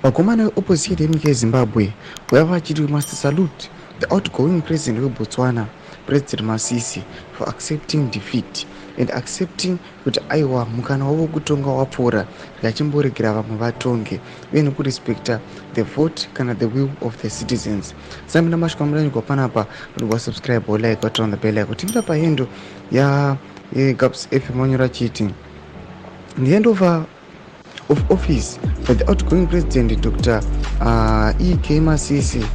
Vakomana veopposition yenyika yeZimbabwe vaiva vachiti, "We must salute the outgoing president weBotswana, President Masisi, for accepting defeat and accepting kuti aiwa, mukana wavo wekutonga wapfuura, tikachimboregera vamwe vatonge, uye nekurespecta the vote kana the will of the citizens." Samina mashoko amuranyigwa panapa kuti wasubscribe, like, waturn on the bell icon. Timira pahandle yaGabs FM, wanyora chiti, "The handover of office by the outgoing president, Dr E.K. Masisi,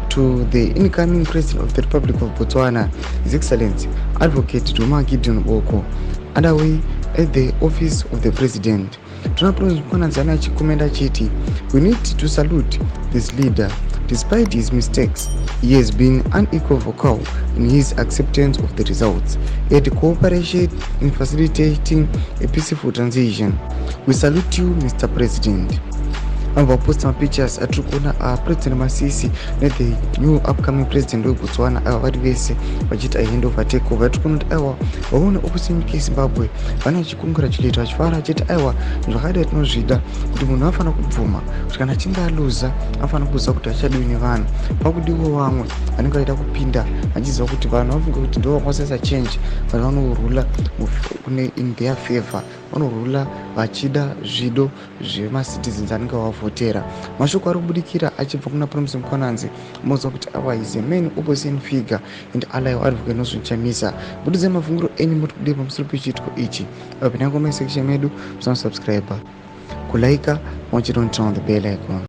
to the incoming president of the Republic of Botswana, His Excellency Advocate Duma Gideon Boko, underway at the Office of the President." Tona achikomenda achiti, "We need to salute this leader. Despite his mistakes, he has been unequivocal in his acceptance of the results and cooperation in facilitating a peaceful transition. We salute you, Mr President." Vabva vaposta mapictures atiri kuona aPresident Masisi nethe new upcoming president weBotswana, ava vari vese vachiita handover, takeover. Tiri kuona kuti aiwa, vaone opposition nyika yeZimbabwe vane vachicongratulate, vachifara, vachiti aiwa, zvakadai tinozvida, kuti munhu anofanira kubvuma kuti kana achinge aluza anofanira kuziva kuti achadiwi nevanhu, pakudiwo vamwe vanenge vaida kupinda, vachiziva kuti vanhu vafunga kuti ndo vakwanisa change. Vanhu vanorula in their favor, vanorula vachida zvido zvemacitizens anenge vavhotera. Mashoko ari kubudikira achibva kuna Promise Mkwananzi. Moziva kuti awa is a main opposition figure and ally waAdvocate Nelson Chamisa. Budidzai mafungiro enyu, muri kudii pamusoro pechiitiko ichi? Apinda comment section medu, musanosubscribe, kulike, pamwe chete noturn on the bell icon.